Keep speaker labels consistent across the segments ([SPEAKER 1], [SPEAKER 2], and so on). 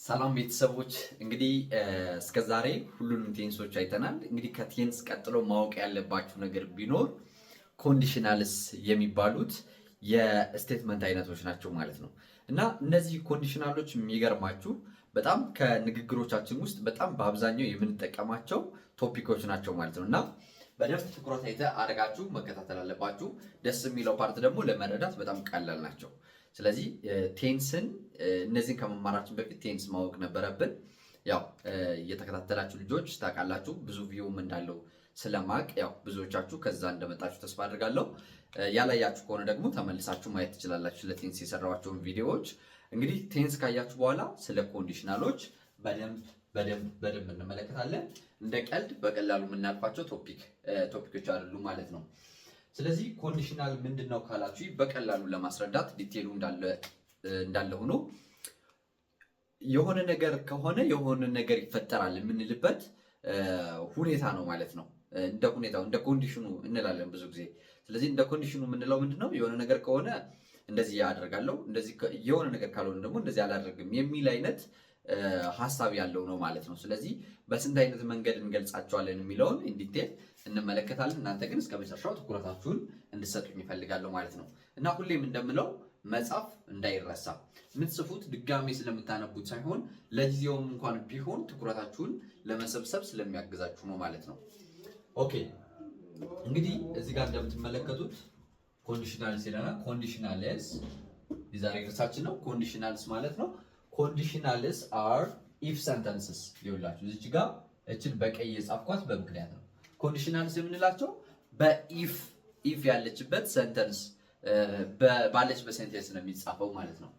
[SPEAKER 1] ሰላም ቤተሰቦች፣ እንግዲህ እስከ ዛሬ ሁሉንም tense ኦች አይተናል። እንግዲህ ከ tense ቀጥሎ ማወቅ ያለባችሁ ነገር ቢኖር conditionals የሚባሉት የ statement አይነቶች ናቸው ማለት ነው። እና እነዚህ conditional ኦች የሚገርማችሁ በጣም ከንግግሮቻችን ውስጥ በጣም በአብዛኛው የምንጠቀማቸው topic ኦች ናቸው ማለት ነው። እና በደንብ ትኩረት አይተ አድርጋችሁ መከታተል አለባችሁ። ደስ የሚለው part ደግሞ ለመረዳት በጣም ቀላል ናቸው። ስለዚህ tense ን እነዚህን ከመማራችን በፊት tense ማወቅ ነበረብን። ያው እየተከታተላችሁ ልጆች ታውቃላችሁ፣ ብዙ view ም እንዳለው ስለማቅ ያው ብዙዎቻችሁ ከዛ እንደመጣችሁ ተስፋ አድርጋለሁ። ያላያችሁ ከሆነ ደግሞ ተመልሳችሁ ማየት ትችላላችሁ፣ ስለ tense የሰራኋቸውን ቪዲዮዎች። እንግዲህ tense ካያችሁ በኋላ ስለ conditional ኦች በደንብ በደንብ በደንብ እንመለከታለን። እንደ ቀልድ በቀላሉ የምናልፋቸው topic ኦች አይደሉም ማለት ነው። ስለዚህ conditional ምንድን ነው ካላችሁ በቀላሉ ለማስረዳት detail ኡ እንዳለ ሆኖ የሆነ ነገር ከሆነ የሆነ ነገር ይፈጠራል የምንልበት ሁኔታ ነው ማለት ነው። እንደ ሁኔታው፣ እንደ condition ኑ እንላለን ብዙ ጊዜ። ስለዚህ እንደ condition ኑ የምንለው ምንድን ነው? የሆነ ነገር ከሆነ እንደዚህ አደርጋለሁ፣ እንደዚህ የሆነ ነገር ካልሆነ ደግሞ እንደዚህ አላደርግም የሚል አይነት ሀሳብ ያለው ነው ማለት ነው። ስለዚህ በስንት አይነት መንገድ እንገልጻቸዋለን የሚለውን in detail እንመለከታለን። እናንተ ግን እስከ መጨረሻው ትኩረታችሁን እንድትሰጡኝ እፈልጋለሁ ማለት ነው። እና ሁሌም እንደምለው መጻፍ እንዳይረሳ። የምትጽፉት ድጋሜ ስለምታነቡት ሳይሆን ለጊዜውም እንኳን ቢሆን ትኩረታችሁን ለመሰብሰብ ስለሚያግዛችሁ ነው ማለት ነው። Okay፣ እንግዲህ እዚህ ጋር እንደምትመለከቱት conditionals ይለናል። Conditionals የዛሬ ርዕሳችን ነው። Conditionals ማለት ነው። Conditionals are if sentences ይኸውላችሁ እዚች ጋር እችን በቀይ የጻፍኳት በምክንያት ነው። Conditionals የምንላቸው በ if ያለችበት sentence ባለችበት sentence ነው የሚጻፈው ማለት ነው።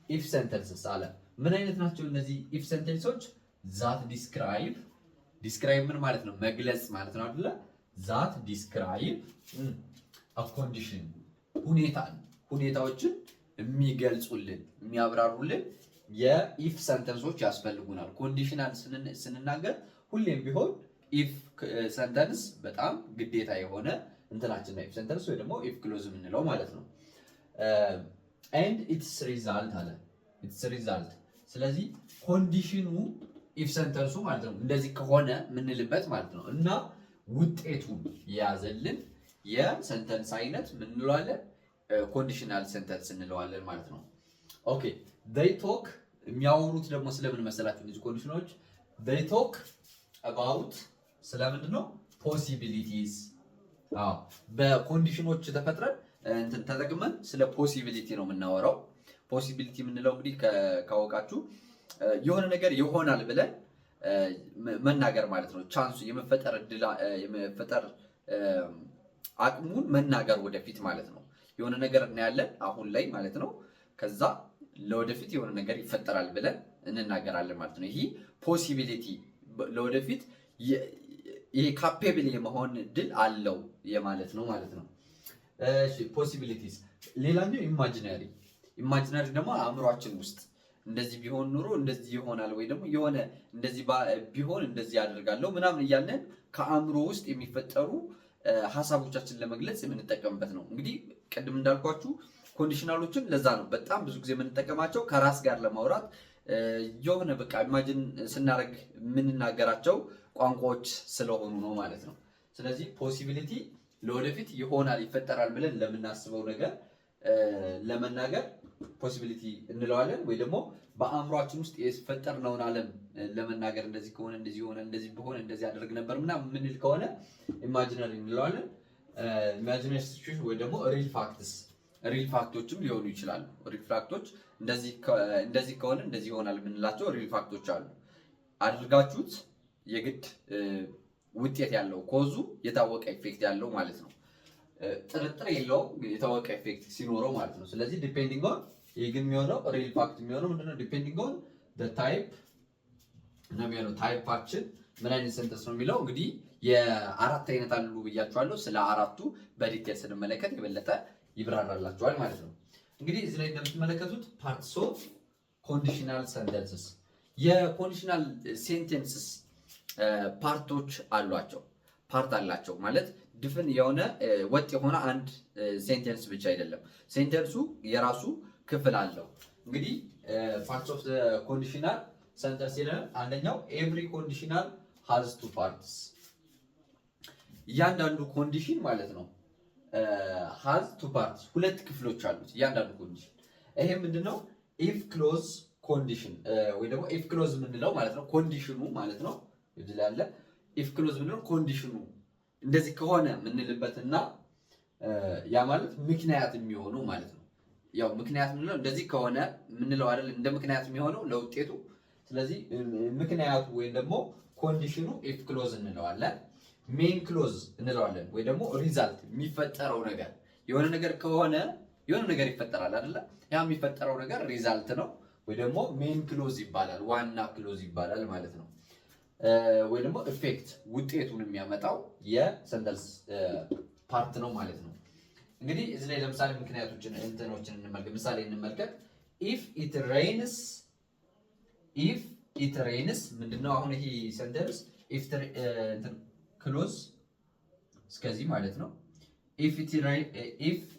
[SPEAKER 1] If sentences አለ። ምን አይነት ናቸው እነዚህ if sentence ኦች? That describe፣ describe ምን ማለት ነው? መግለጽ ማለት ነው አይደለ? That describe condition፣ ሁኔታን፣ ሁኔታዎችን የሚገልጹልን፣ የሚያብራሩልን የ if sentence ኦች ያስፈልጉናል። Conditional ስንናገር ሁሌም ቢሆን if sentence በጣም ግዴታ የሆነ እንትናችን ነው። If sentence ወይ ደግሞ if clause የምንለው ማለት ነው። And its result አለ፣ its result። ስለዚህ condition ኑ if sentence ኡ ማለት ነው፣ እንደዚህ ከሆነ የምንልበት ማለት ነው እና ውጤቱን የያዘልን የ sentence አይነት ምን እንለዋለን? Conditional sentence እንለዋለን ማለት ነው። Okay፣ they talk፣ የሚያወሩት ደግሞ ስለምን መሰላችሁ? እነዚህ condition ኦች they talk about ስለምንድን ነው? Possibilities። አዎ፣ በ condition ኦች ተፈጥረን እንትን ተጠቅመን ስለ possibility ነው የምናወራው። Possibility የምንለው እንግዲህ ካወቃችሁ የሆነ ነገር ይሆናል ብለን መናገር ማለት ነው። Chance ኡ የመፈጠር አቅሙን መናገር ወደፊት ማለት ነው። የሆነ ነገር እናያለን አሁን ላይ ማለት ነው። ከዛ ለወደፊት የሆነ ነገር ይፈጠራል ብለን እንናገራለን ማለት ነው። ይህ possibility ለወደፊት ይሄ capable የመሆን እድል አለው የማለት ነው ማለት ነው። እሺ፣ possibilities። ሌላኛው imaginary። Imaginary ደግሞ አእምሯችን ውስጥ እንደዚህ ቢሆን ኑሮ እንደዚህ ይሆናል ወይ ደግሞ የሆነ እንደዚህ ቢሆን እንደዚህ ያደርጋለሁ ምናምን እያልን ከአእምሮ ውስጥ የሚፈጠሩ ሀሳቦቻችንን ለመግለጽ የምንጠቀምበት ነው። እንግዲህ ቅድም እንዳልኳችሁ conditional ኦችን ለዛ ነው በጣም ብዙ ጊዜ የምንጠቀማቸው፣ ከራስ ጋር ለማውራት የሆነ በቃ imagine ስናደርግ የምንናገራቸው ቋንቋዎች ስለሆኑ ነው ማለት ነው። ስለዚህ possibility ለወደፊት ይሆናል፣ ይፈጠራል ብለን ለምናስበው ነገር ለመናገር possibility እንለዋለን። ወይ ደግሞ በአእምሯችን ውስጥ የፈጠርነውን ዓለም ለመናገር እንደዚህ ከሆነ እንደዚህ ሆነ፣ እንደዚህ ቢሆን እንደዚህ አደርግ ነበር ምናምን የምንል ከሆነ imaginary እንለዋለን። Imaginary situation ወይ ደግሞ real facts፣ real fact ኦችም ሊሆኑ ይችላሉ። Real fact ኦች እንደዚህ ከሆነ እንደዚህ ይሆናል የምንላቸው real fact ኦች አሉ። አድርጋችሁት የግድ ውጤት ያለው፣ cause ኡ የታወቀ effect ያለው ማለት ነው። ጥርጥር የለውም የታወቀ effect ሲኖረው ማለት ነው። ስለዚህ depending on፣ ይህ ግን የሚሆነው real fact የሚሆነው ምንድነው? Depending on type ነው የሚሆነው። Type ኣችን ምን አይነት sentence ነው የሚለው እንግዲህ የአራት አይነት አሉ ብያችኋለሁ። ስለ አራቱ በ detail ስንመለከት የበለጠ ይብራራላችኋል ማለት ነው። እንግዲህ እዚህ ላይ እንደምትመለከቱት parts of conditional sentences፣ የ conditional sentences part ኦች አሏቸው። Part አላቸው ማለት ድፍን የሆነ ወጥ የሆነ አንድ sentence ብቻ አይደለም። Sentence ኡ የራሱ ክፍል አለው። እንግዲህ parts of conditional Sentence ይለናል። አንደኛው every conditional has two parts፣ እያንዳንዱ condition ማለት ነው has two parts፣ ሁለት ክፍሎች አሉት እያንዳንዱ condition። ይሄ ምንድነው? If clause condition ወይ ደግሞ if clause የምንለው ማለት ነው፣ condition ኑ ማለት ነው። እዚህ ላይ አለ if clause የምንለው condition ኑ እንደዚህ ከሆነ የምንልበትና ያ ማለት ምክንያት የሚሆነው ማለት ነው። ያው ምክንያት የምንለው እንደዚህ ከሆነ የምንለው አይደል እንደ ምክንያት የሚሆነው ለውጤቱ። ስለዚህ ምክንያቱ ወይም ደግሞ condition ኑ if clause እንለዋለን። Main clause እንለዋለን ወይ ደግሞ result፣ የሚፈጠረው ነገር፣ የሆነ ነገር ከሆነ የሆነ ነገር ይፈጠራል አይደለ? ያ የሚፈጠረው ነገር result ነው ወይ ደግሞ main clause ይባላል፣ ዋና clause ይባላል ማለት ነው። ወይ ደግሞ effect፣ ውጤቱን የሚያመጣው የ sentence part ነው ማለት ነው። እንግዲህ እዚህ ላይ ለምሳሌ ምክንያቶችን እንትኖችን እንመልከት፣ ምሳሌ እንመልከት። If it rains፣ if it rains ምንድነው? አሁን ይሄ sentence if clause እስከዚህ ማለት ነው። If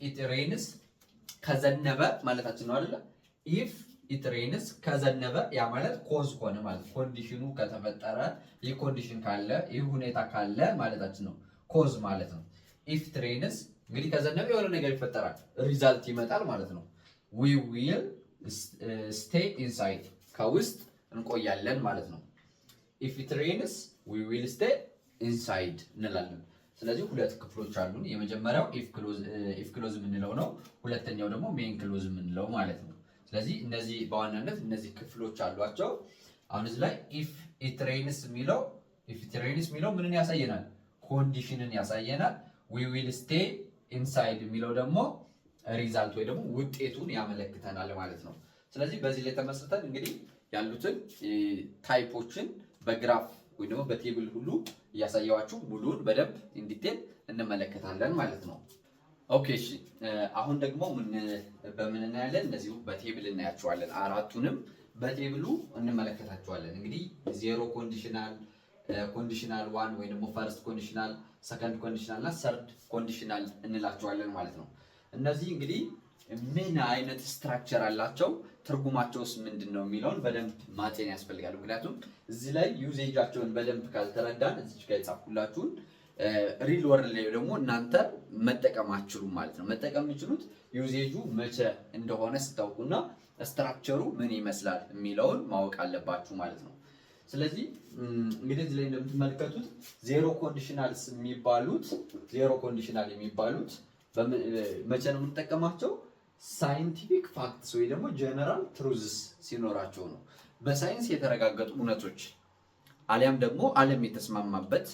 [SPEAKER 1] it rains ከዘነበ ማለታችን ነው አይደለ? If it rains ከዘነበ፣ ያ ማለት cause ሆነ ማለት፣ condition ኑ ከተፈጠረ፣ ይህ condition ካለ፣ ይህ ሁኔታ ካለ ማለታችን ነው። Cause ማለት ነው። If it rains እንግዲህ ከዘነበ የሆነ ነገር ይፈጠራል፣ result ይመጣል ማለት ነው። We will stay inside፣ ከውስጥ እንቆያለን ማለት ነው። If it rains, we will stay inside እንላለን። ስለዚህ ሁለት ክፍሎች አሉን። የመጀመሪያው if clause የምንለው ነው። ሁለተኛው ደግሞ main clause የምንለው ማለት ነው። ስለዚህ እነዚህ በዋናነት እነዚህ ክፍሎች አሏቸው። አሁን እዚህ ላይ if it rains የሚለው፣ if it rains የሚለው ምንን ያሳየናል? Condition ን ያሳየናል። We will stay inside የሚለው ደግሞ result ወይ ደግሞ ውጤቱን ያመለክተናል ማለት ነው። ስለዚህ በዚህ ላይ ተመስርተን እንግዲህ ያሉትን type ኦችን በ graph ወይ ደግሞ በ table ሁሉ እያሳየዋችሁ ሙሉውን በደንብ in detail እንመለከታለን ማለት ነው። Okay እሺ፣ አሁን ደግሞ ምን በምን እናያለን? እንደዚሁ በ table እናያቸዋለን። አራቱንም በ table ኡ እንመለከታቸዋለን። እንግዲህ zero conditional፣ conditional one ወይ ደግሞ first conditional፣ second conditional እና third conditional እንላቸዋለን ማለት ነው። እነዚህ እንግዲህ ምን አይነት structure አላቸው፣ ትርጉማቸውስ ምንድን ነው የሚለውን በደንብ ማጤን ያስፈልጋል። ምክንያቱም እዚህ ላይ usage ኣቸውን በደንብ ካልተረዳን እዚች ጋር የጻፍኩላችሁን real world ላይ ደግሞ እናንተ መጠቀም አትችሉም ማለት ነው። መጠቀም የሚችሉት usage ኡ መቼ እንደሆነ ስታውቁና structure ኡ ምን ይመስላል የሚለውን ማወቅ አለባችሁ ማለት ነው። ስለዚህ እንግዲህ እዚህ ላይ እንደምትመለከቱት zero conditionals የሚባሉት፣ zero conditional የሚባሉት መቼ ነው የምንጠቀማቸው? Scientific facts ወይ ደግሞ general truths ሲኖራቸው ነው። በሳይንስ የተረጋገጡ እውነቶች አሊያም ደግሞ ዓለም የተስማማበት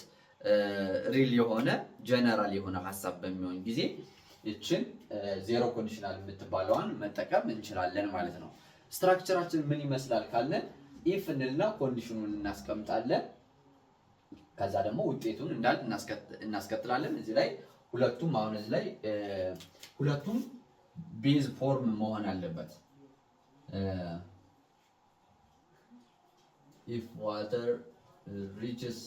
[SPEAKER 1] real የሆነ ጀነራል የሆነ ሀሳብ በሚሆን ጊዜ ይችን zero conditional የምትባለዋን መጠቀም እንችላለን ማለት ነው። Structure ኣችን ምን ይመስላል ካልን if እንልና condition ኑን እናስቀምጣለን። ከዛ ደግሞ ውጤቱን እንዳል እናስከትላለን። እዚህ ላይ ሁለቱም፣ አሁን እዚህ ላይ ሁለቱም base form መሆን አለበት። If water reaches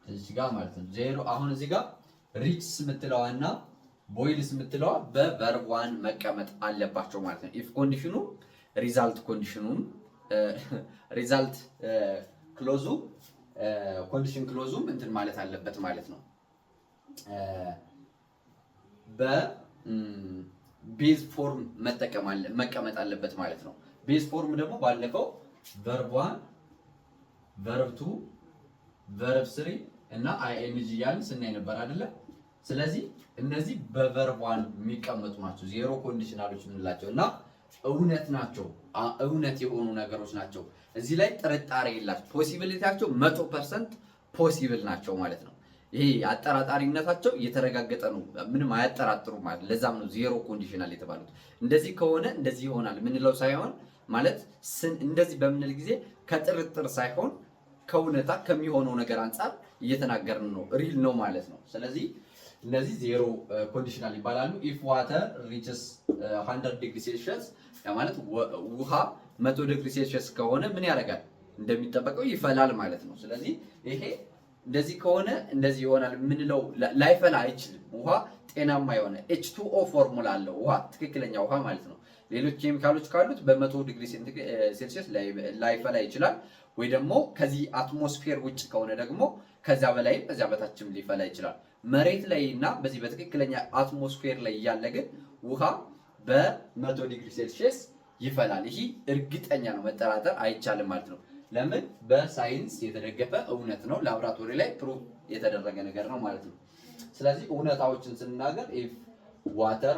[SPEAKER 1] እዚህ ጋር ማለት ነው ዜሮ። አሁን እዚህ ጋር reaches የምትለዋ እና boils የምትለዋ በ verb one መቀመጥ አለባቸው ማለት ነው። If condition ኑ፣ result condition ኑም፣ result clause ኡ፣ condition clause ኡም እንትን ማለት አለበት ማለት ነው። በ base form መጠቀም መቀመጥ አለበት ማለት ነው። Base form ደግሞ ባለፈው verb one፣ verb two፣ verb three እና ing እያልን ስናይ ነበር አይደለ? ስለዚህ እነዚህ በ verb one የሚቀመጡ ናቸው። Zero conditional ኦች የምንላቸው እና እውነት ናቸው። እውነት የሆኑ ነገሮች ናቸው። እዚህ ላይ ጥርጣሬ የላቸው። Possibility ያቸው 100% possible ናቸው ማለት ነው። ይሄ አጠራጣሪነታቸው የተረጋገጠ ነው። ምንም አያጠራጥሩም ማለት፣ ለዛም ነው zero conditional የተባሉት። እንደዚህ ከሆነ እንደዚህ ይሆናል የምንለው ሳይሆን ማለት እንደዚህ በምንል ጊዜ ከጥርጥር ሳይሆን ከእውነታ ከሚሆነው ነገር አንጻር እየተናገርን ነው። Real ነው ማለት ነው። ስለዚህ እነዚህ zero conditional ይባላሉ። If water reaches 100 degree Celsius፣ ያ ማለት ውሃ 100 degree Celsius ከሆነ ምን ያደርጋል? እንደሚጠበቀው ይፈላል ማለት ነው። ስለዚህ ይሄ እንደዚህ ከሆነ እንደዚህ ይሆናል የምንለው ላይፈላ አይችልም። ውሃ ጤናማ የሆነ H2O formula አለው ውሃ፣ ትክክለኛ ውሃ ማለት ነው። ሌሎች ኬሚካሎች ካሉት በ100 ዲግሪ ሴልሲየስ ላይፈላ ይችላል። ወይ ደግሞ ከዚህ atmosphere ውጭ ከሆነ ደግሞ ከዚያ በላይም ከዚያ በታችም ሊፈላ ይችላል። መሬት ላይ እና በዚህ በትክክለኛ atmosphere ላይ እያለ ግን ውሃ በ100 ዲግሪ ሴልሲየስ ይፈላል። ይህ እርግጠኛ ነው፣ መጠራጠር አይቻልም ማለት ነው። ለምን? በሳይንስ የተደገፈ እውነት ነው። ላብራቶሪ ላይ prove የተደረገ ነገር ነው ማለት ነው። ስለዚህ እውነታዎችን ስንናገር if water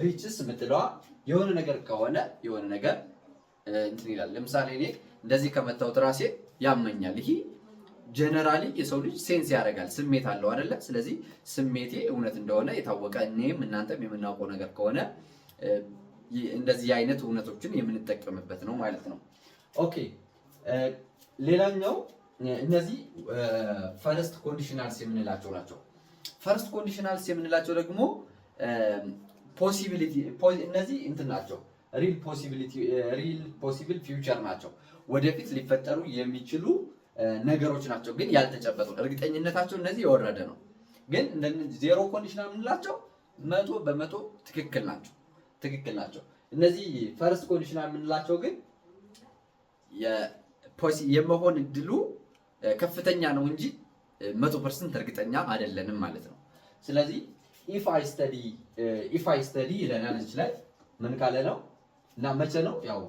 [SPEAKER 1] reaches የምትለዋ የሆነ ነገር ከሆነ የሆነ ነገር እንትን ይላል። ለምሳሌ እኔ እንደዚህ ከመታሁት ራሴ ያመኛል። ይሄ generally የሰው ልጅ sense ያደርጋል፣ ስሜት አለው አይደለ? ስለዚህ ስሜቴ እውነት እንደሆነ የታወቀ እኔም እናንተም የምናውቀው ነገር ከሆነ እንደዚህ አይነት እውነቶችን የምንጠቀምበት ነው ማለት ነው። Okay፣ ሌላኛው እነዚህ first conditionals የምንላቸው ናቸው። First conditionals የምንላቸው ደግሞ possibility፣ እነዚህ እንትን ናቸው፣ real possibility፣ real possible future ናቸው። ወደፊት ሊፈጠሩ የሚችሉ ነገሮች ናቸው፣ ግን ያልተጨበጡ፣ እርግጠኝነታቸው እነዚህ የወረደ ነው። ግን zero conditional የምንላቸው 100% ትክክል ናቸው፣ ትክክል ናቸው። እነዚህ first conditional የምንላቸው ግን የመሆን እድሉ ከፍተኛ ነው እንጂ 100% እርግጠኛ አይደለንም ማለት ነው። ስለዚህ if I study ይለናል። እዚህ ላይ ምን ካለ ነው እና መቼ ነው? ያው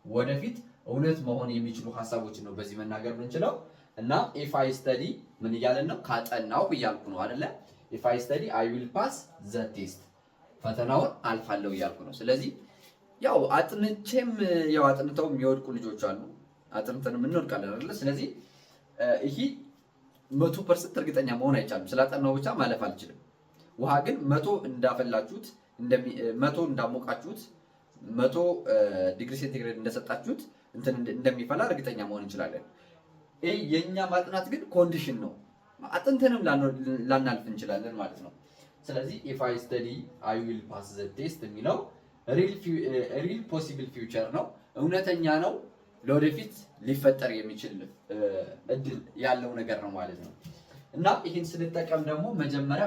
[SPEAKER 1] ወደፊት እውነት መሆን የሚችሉ ሀሳቦችን ነው በዚህ መናገር የምንችለው። እና if I study ምን እያለን ነው? ካጠናው እያልኩ ነው አይደለ? If I study, I will pass the test፣ ፈተናውን አልፋለሁ እያልኩ ነው። ስለዚህ ያው አጥንቼም፣ ያው አጥንተው የሚወድቁ ልጆች አሉ። አጥንተንም እንወድቃለን አይደለ? ስለዚህ ይሄ 100% እርግጠኛ መሆን አይቻልም። ስላጠናው ብቻ ማለፍ አልችልም። ውሃ ግን 100 እንዳፈላችሁት፣ 100 እንዳሞቃችሁት፣ 100 ዲግሪ ሴንቲግሬድ እንደሰጣችሁት እንትን እንደሚፈላ እርግጠኛ መሆን እንችላለን። ይህ የእኛ ማጥናት ግን condition ነው። አጥንተንም ላናልፍ እንችላለን ማለት ነው። ስለዚህ if I study, I will pass the test የሚለው real possible future ነው፣ እውነተኛ ነው፣ ለወደፊት ሊፈጠር የሚችል እድል ያለው ነገር ነው ማለት ነው። እና ይህን ስንጠቀም ደግሞ መጀመሪያ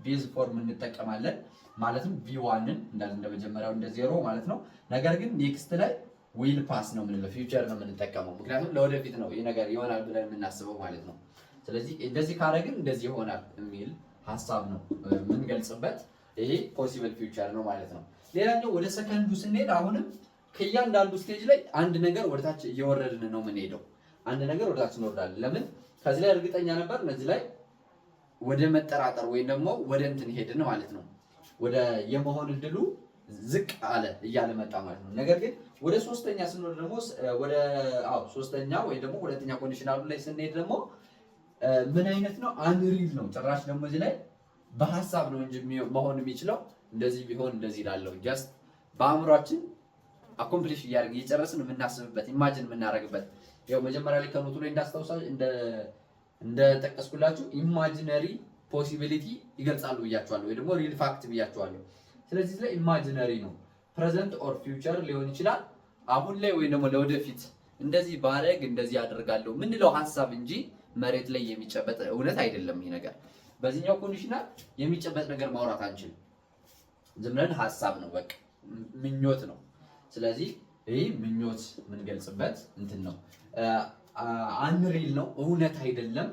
[SPEAKER 1] base form እንጠቀማለን። ማለትም V1 ን እንዳለ እንደመጀመሪያው እንደ ዜሮ ማለት ነው። ነገር ግን next ላይ will pass ነው የምንለው፣ future ነው የምንጠቀመው። ምክንያቱም ለወደፊት ነው ይህ ነገር ይሆናል ብለን የምናስበው ማለት ነው። ስለዚህ እንደዚህ ካደረግን እንደዚህ ይሆናል የሚል ሀሳብ ነው የምንገልጽበት። ይሄ possible future ነው ማለት ነው። ሌላኛው ወደ ሰከንዱ ስንሄድ አሁንም ከእያንዳንዱ stage ላይ አንድ ነገር ወደታች እየወረድን ነው የምንሄደው። አንድ ነገር ወደታች እንወርዳለን። ለምን? ከዚህ ላይ እርግጠኛ ነበር፣ እነዚህ ላይ ወደ መጠራጠር ወይም ደግሞ ወደ እንትን ሄድን ማለት ነው። ወደ የመሆን እድሉ ዝቅ አለ እያለ መጣ ማለት ነው። ነገር ግን ወደ ሶስተኛ ስንወርድ ደግሞ ወደ አዎ ሶስተኛ ወይ ደግሞ ሁለተኛ conditional ኡ ላይ ስንሄድ ደግሞ ምን አይነት ነው? Unreal ነው። ጭራሽ ደግሞ እዚህ ላይ በሀሳብ ነው እንጂ መሆን የሚችለው፣ እንደዚህ ቢሆን እንደዚህ ላለው just በአእምሯችን accomplish እያደረግን እየጨረስን የምናስብበት፣ imagine የምናደርግበት። ያው መጀመሪያ ላይ ከ note ኡ ላይ እንዳስታውሳ እንደጠቀስኩላችሁ imaginary possibility ይገልጻሉ ብያችኋለሁ፣ ወይ ደግሞ real fact ብያችኋለሁ። ስለዚህ ላይ imaginary ነው፣ present or future ሊሆን ይችላል። አሁን ላይ ወይ ደግሞ ለወደፊት እንደዚህ ባረግ እንደዚህ አደርጋለሁ ምንለው ሀሳብ እንጂ መሬት ላይ የሚጨበጥ እውነት አይደለም። ይሄ ነገር በዚህኛው conditional የሚጨበጥ ነገር ማውራት አንችልም። ዝም ብለን ሀሳብ ነው፣ በቃ ምኞት ነው። ስለዚህ ይህ ምኞት የምንገልጽበት እንትን ነው። Unreal ነው፣ እውነት አይደለም።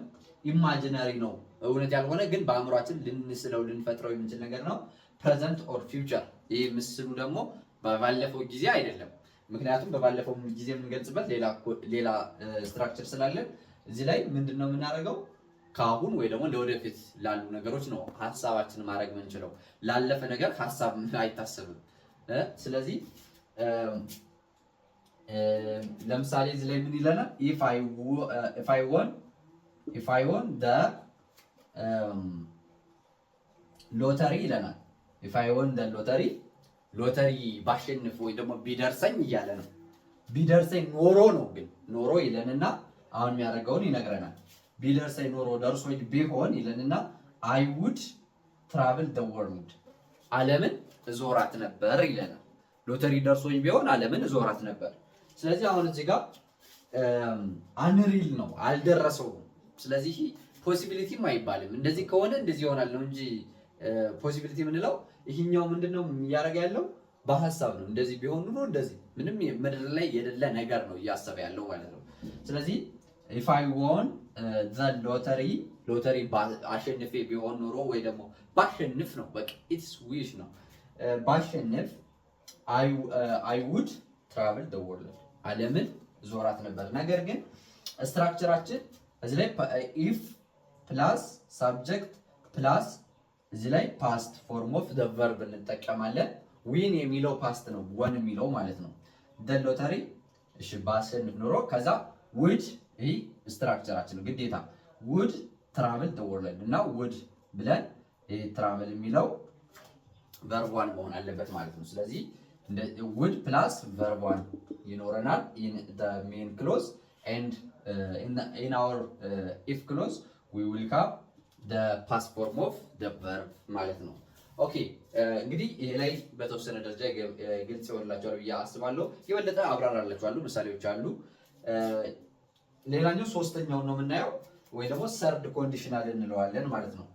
[SPEAKER 1] Imaginary ነው፣ እውነት ያልሆነ ግን በአእምሯችን ልንስለው ልንፈጥረው የምንችል ነገር ነው። Present or future። ይህ ምስሉ ደግሞ ባለፈው ጊዜ አይደለም። ምክንያቱም በባለፈው ጊዜ የምንገልጽበት ሌላ structure ስላለን እዚህ ላይ ምንድን ነው የምናደርገው? ከአሁን ወይ ደግሞ ለወደፊት ላሉ ነገሮች ነው ሀሳባችን ማድረግ የምንችለው። ላለፈ ነገር ሀሳብ አይታሰብም። ስለዚህ ለምሳሌ እዚህ ላይ ምን ይለናል? If I won the lottery ይለናል። If I won the lottery፣ ሎተሪ ባሸንፍ ወይ ደግሞ ቢደርሰኝ እያለ ነው። ቢደርሰኝ ኖሮ ነው፣ ግን ኖሮ ይለንና አሁን የሚያደርገውን ይነግረናል። ቢደርሰኝ ኖሮ፣ ደርሶኝ ቢሆን ይለንና I would travel the world፣ ዓለምን እዞራት ነበር ይለናል። ሎተሪ ደርሶኝ ቢሆን ዓለምን እዞራት ነበር። ስለዚህ አሁን እዚህ ጋር unreal ነው፣ አልደረሰውም። ስለዚህ possibility ም አይባልም። እንደዚህ ከሆነ እንደዚህ ይሆናል ነው እንጂ possibility የምንለው። ይህኛው ምንድነው እያደረገ ያለው? በሀሳብ ነው። እንደዚህ ቢሆን ኑሮ እንደዚህ ምንም ምድር ላይ የሌለ ነገር ነው እያሰበ ያለው ማለት ነው። ስለዚህ if I won the lottery፣ ሎተሪ አሸንፌ ቢሆን ኑሮ ወይ ደግሞ ባሸንፍ ነው፣ በቃ it's wish ነው። ባሸንፍ I would travel the world፣ ዓለምን ዞራት ነበር። ነገር ግን structure ኣችን እዚህ ላይ if plus subject plus እዚህ ላይ past form of the verb እንጠቀማለን። Win የሚለው past ነው፣ won የሚለው ማለት ነው። The lottery፣ እሺ፣ ባሸንፍ ኖሮ ከዛ would፣ ይህ structure ኣችን ነው ግዴታ፣ would travel the world እና would ብለን travel የሚለው verb one መሆን አለበት ማለት ነው። ስለዚህ would plus verb one ይኖረናል in main clause and in our if clause we will have past form of verb ማለት ነው። Okay፣ እንግዲህ ይሄ ላይ በተወሰነ ደረጃ ግልጽ ይሆንላችኋል ብዬ አስባለሁ። የበለጠ አብራራላችኋለሁ፣ ምሳሌዎች አሉ። ሌላኛው ሶስተኛውን ነው የምናየው ወይ ደግሞ third conditional እንለዋለን ማለት ነው።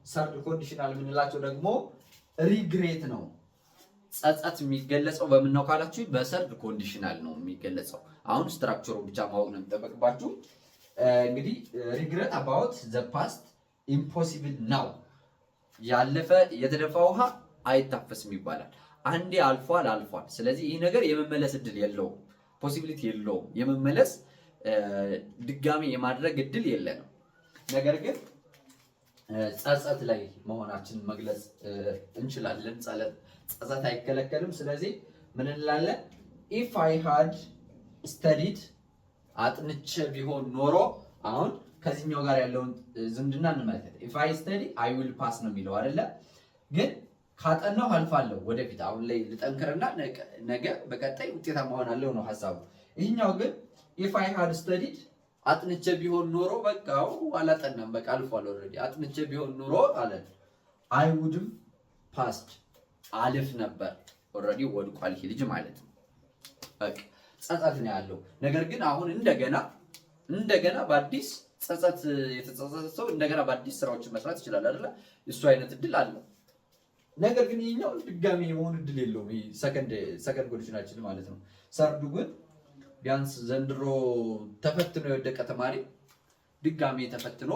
[SPEAKER 1] Third conditional የምንላቸው ደግሞ regret ነው። ጸጸት የሚገለጸው በምን ነው ካላችሁ በ third conditional ነው የሚገለጸው። አሁን structure ኡ ብቻ ማወቅ ነው የሚጠበቅባችሁ። እንግዲህ regret about the past impossible now። ያለፈ የተደፋ ውሃ አይታፈስም ይባላል። አንዴ አልፏል አልፏል። ስለዚህ ይህ ነገር የመመለስ እድል የለውም፣ possibility የለውም። የመመለስ ድጋሚ የማድረግ እድል የለንም። ነገር ግን ጸጸት ላይ መሆናችንን መግለጽ እንችላለን። ጸጸት አይከለከልም። ስለዚህ ምን እንላለን? If I had studied፣ አጥንቼ ቢሆን ኖሮ። አሁን ከዚህኛው ጋር ያለውን ዝምድና እንመልከት። If I study I will pass ነው የሚለው አይደለ? ግን ካጠናሁ አልፋለሁ። ወደፊት አሁን ላይ ልጠንክርና ነገ በቀጣይ ውጤታማ እሆናለሁ ነው ሀሳቡ። ይህኛው ግን if I had studied፣ አጥንቼ ቢሆን ኖሮ፣ በቃ አላጠናም፣ በቃ አልፏል already። አጥንቼ ቢሆን ኖሮ አለ I would've passed፣ አልፍ ነበር። Already ወድቋል ይሄ ልጅ ማለት ነው። በቃ ጸጸት ነው ያለው። ነገር ግን አሁን እንደገና በአዲስ ጸጸት የተጸጸተ ሰው እንደገና በአዲስ ስራዎችን መስራት ይችላል አይደለ? እሱ አይነት እድል አለው። ነገር ግን ይሄኛው ድጋሚ የመሆን እድል የለውም። ይሄ second condition ኣችን ማለት ነው። Third ኡ ግን ቢያንስ ዘንድሮ ተፈትኖ የወደቀ ተማሪ ድጋሚ ተፈትኖ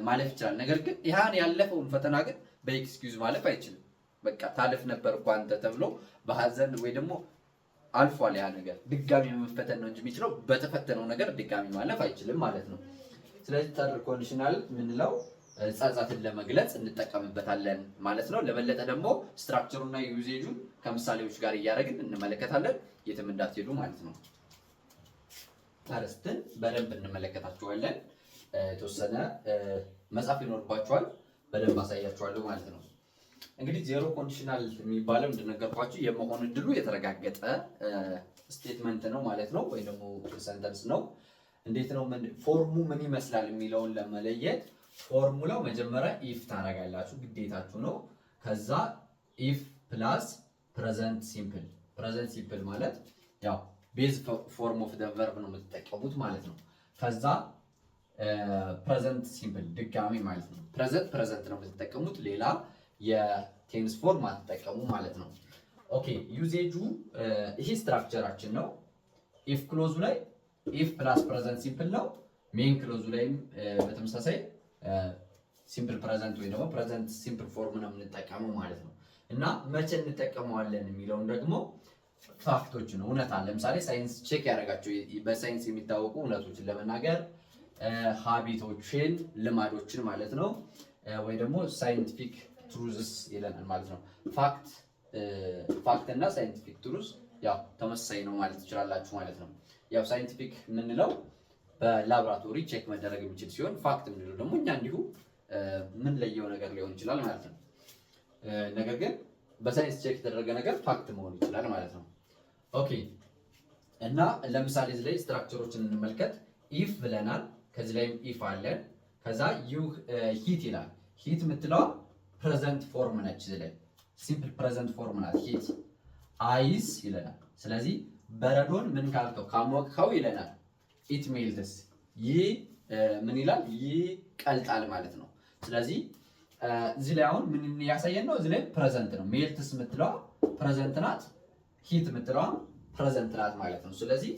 [SPEAKER 1] ማለፍ ይችላል። ነገር ግን ያን ያለፈውን ፈተና ግን በ excuse ማለፍ አይችልም። በቃ ታልፍ ነበር እኮ አንተ ተብሎ በሀዘን ወይ ደግሞ አልፏል ያ ነገር፣ ድጋሚ መፈተን ነው እንጂ የሚችለው በተፈተነው ነገር ድጋሚ ማለፍ አይችልም ማለት ነው። ስለዚህ third conditional የምንለው ጸጸትን ለመግለጽ እንጠቀምበታለን ማለት ነው። ለበለጠ ደግሞ structure ኡና usage ኡን ከምሳሌዎች ጋር እያደረግን እንመለከታለን። የትም እንዳትሄዱ ማለት ነው። አርእስትን በደንብ እንመለከታቸዋለን። የተወሰነ መጻፍ ይኖርባችኋል። በደንብ አሳያችኋለሁ ማለት ነው። እንግዲህ zero conditional የሚባለው እንደነገርኳችሁ የመሆን እድሉ የተረጋገጠ statement ነው ማለት ነው፣ ወይ ደግሞ sentence ነው። እንዴት ነው form ኡ ምን ይመስላል የሚለውን ለመለየት ፎርሙላው መጀመሪያ if ታደርጋላችሁ፣ ግዴታችሁ ነው። ከዛ if plus present simple። Present simple ማለት ያው base form of the verb ነው የምትጠቀሙት ማለት ነው። ከዛ present simple ድጋሚ ማለት ነው። Present ነው የምትጠቀሙት፣ ሌላ የ tense form አትጠቀሙ ማለት ነው። Okay፣ usage ኡ ይሄ structure ኣችን ነው። If clause ኡ ላይ if plus present simple ነው። Main clause ኡ ላይም በተመሳሳይ simple present ወይ ደግሞ present simple form ነው የምንጠቀመው ማለት ነው። እና መቼ እንጠቀመዋለን የሚለውን ደግሞ fact ኦችን፣ እውነታ፣ ለምሳሌ ሳይንስ check ያደረጋቸው በሳይንስ የሚታወቁ እውነቶችን ለመናገር፣ habit ኦችን፣ ልማዶችን ማለት ነው፣ ወይ ደግሞ scientific truths ይለናል ማለት ነው። Fact እና scientific truth ያው ተመሳሳይ ነው ማለት ትችላላችሁ ማለት ነው። ያው scientific የምንለው በላቦራቶሪ check መደረግ የሚችል ሲሆን fact የምንለው ደግሞ እኛ እንዲሁ የምንለየው ነገር ሊሆን ይችላል ማለት ነው። ነገር ግን በሳይንስ check የተደረገ ነገር fact መሆን ይችላል ማለት ነው። Okay፣ እና ለምሳሌ እዚህ ላይ structure ኦችን እንመልከት። If ብለናል። ከዚህ ላይም if አለን። ከዛ you heat ይላል። Heat የምትለዋ present form ነች። እዚህ ላይ simple present form ናት። Heat ice ይለናል። ስለዚህ በረዶን ምን ካልከው ካሞቅከው ይለናል። It melts፣ ይህ ምን ይላል? ይቀልጣል ማለት ነው። ስለዚህ እዚህ ላይ አሁን ምን እያሳየን ነው? እዚህ ላይ present ነው። Melts የምትለዋ present ናት። Heat የምትለዋ present ናት ማለት ነው። ስለዚህ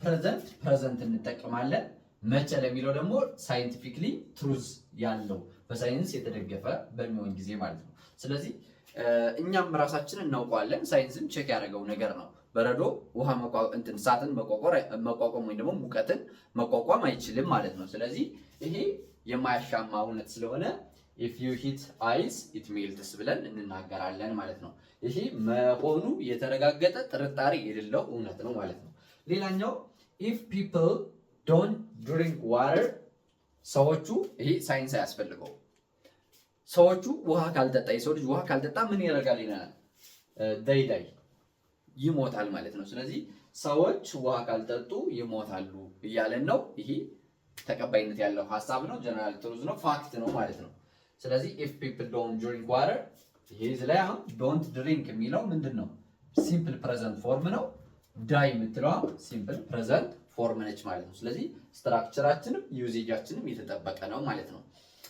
[SPEAKER 1] present present እንጠቀማለን። መቼ ለሚለው ደግሞ scientifically truth ያለው፣ በሳይንስ የተደገፈ በሚሆን ጊዜ ማለት ነው። ስለዚህ እኛም ራሳችንን እናውቀዋለን፣ ሳይንስም check ያደረገው ነገር ነው። በረዶ ውሃ እንትን እሳትን መቋቋም ወይም ደግሞ ሙቀትን መቋቋም አይችልም ማለት ነው። ስለዚህ ይሄ የማያሻማ እውነት ስለሆነ "If you heat ice, it melts" ብለን እንናገራለን ማለት ነው። ይሄ መሆኑ የተረጋገጠ፣ ጥርጣሬ የሌለው እውነት ነው ማለት ነው። ሌላኛው if people don't drink water፣ ሰዎቹ፣ ይሄ ሳይንስ አያስፈልገው፣ ሰዎቹ ውሃ ካልጠጣ፣ የሰው ልጅ ውሃ ካልጠጣ ምን ያደርጋል ይለናል? They die፣ ይሞታል ማለት ነው። ስለዚህ ሰዎች ውሃ ካልጠጡ ይሞታሉ እያለን ነው። ይሄ ተቀባይነት ያለው ሀሳብ ነው። General truth ነው፣ fact ነው ማለት ነው። ስለዚህ if people don't drink water፣ ይሄ እዚህ ላይ አሁን don't drink የሚለው ምንድን ነው? Simple present form ነው። Die የምትለዋ simple present form ነች ማለት ነው። ስለዚህ structure ኣችንም usage ኣችንም የተጠበቀ ነው ማለት ነው።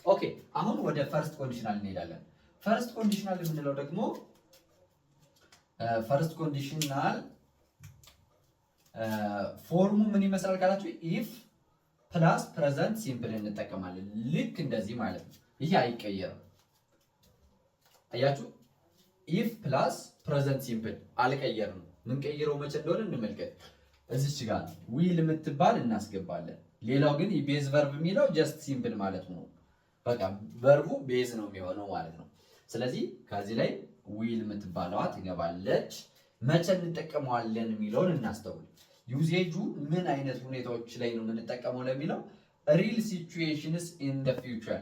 [SPEAKER 1] Okay፣ አሁን ወደ first conditional እንሄዳለን። First conditional የምንለው ደግሞ፣ first conditional form ኡ ምን ይመስላል ካላችሁ if plus present simple እንጠቀማለን። ልክ እንደዚህ ማለት ነው። ይሄ አይቀየርም። አያችሁ፣ if plus present simple አልቀየርም። ምንቀይረው መቼ እንደሆነ እንመልከት። እዚች ጋር will የምትባል እናስገባለን። ሌላው ግን base verb የሚለው just simple ማለት ነው። በቃ verb ኡ base ነው የሚሆነው ማለት ነው። ስለዚህ ከዚህ ላይ will የምትባለዋ ትገባለች። መቼ እንጠቀመዋለን የሚለውን እናስተውል። ዩዜጁ ምን አይነት ሁኔታዎች ላይ ነው የምንጠቀመው ለሚለው real situations in the future፣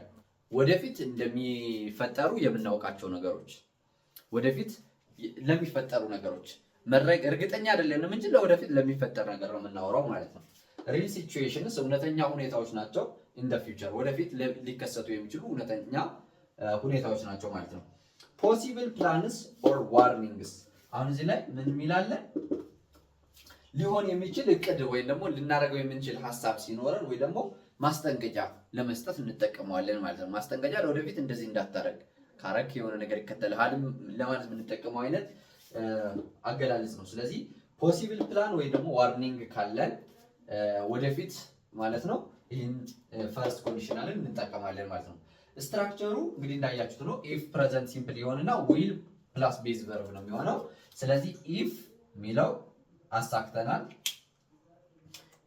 [SPEAKER 1] ወደፊት እንደሚፈጠሩ የምናውቃቸው ነገሮች፣ ወደፊት ለሚፈጠሩ ነገሮች እርግጠኛ አይደለንም እንጂ ለወደፊት ለሚፈጠር ነገር ነው የምናወራው ማለት ነው። Real situations እውነተኛ ሁኔታዎች ናቸው። In the future ወደፊት ሊከሰቱ የሚችሉ እውነተኛ ሁኔታዎች ናቸው ማለት ነው። Possible plans or warnings፣ አሁን እዚህ ላይ ምን የሚላለን፣ ሊሆን የሚችል እቅድ ወይም ደግሞ ልናደርገው የምንችል ሀሳብ ሲኖረን ወይ ደግሞ ማስጠንቀቂያ ለመስጠት እንጠቀመዋለን ማለት ነው። ማስጠንቀቂያ፣ ለወደፊት እንደዚህ እንዳታረግ፣ ካረክ የሆነ ነገር ይከተልሃል ለማለት የምንጠቀመው አይነት አገላለጽ ነው። ስለዚህ possible plan ወይ ደግሞ warning ካለን ወደፊት ማለት ነው፣ ይህን first conditional ን እንጠቀማለን ማለት ነው። Structure ኡ እንግዲህ እንዳያችሁት ነው። If present simple ይሆንና will plus base verb ነው የሚሆነው። ስለዚህ if የሚለው አሳክተናል።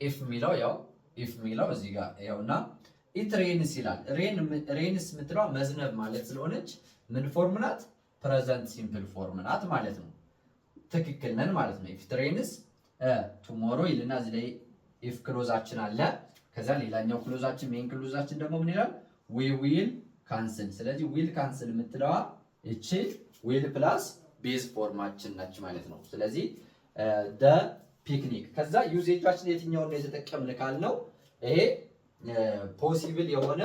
[SPEAKER 1] If የሚለው ያው if የሚለው እዚህ ጋር ያውና it rains ይላል። Rains የምትለዋ መዝነብ ማለት ስለሆነች ምን form ናት? Present simple form ናት ማለት ነው። ትክክል ነን ማለት ነው። If it rains tomorrow ይልና እዚህ ላይ if clause ኣችን አለ። ከዛ ሌላኛው clause ኣችን፣ main clause ኣችን ደግሞ ምን ይላል? We will cancel። ስለዚህ will cancel የምትለዋ እቺ will plus base form ኣችን ነች ማለት ነው። ስለዚህ the picnic፣ ከዛ usage ኣችን የትኛውን ነው የተጠቀምን ካልነው ይሄ possible የሆነ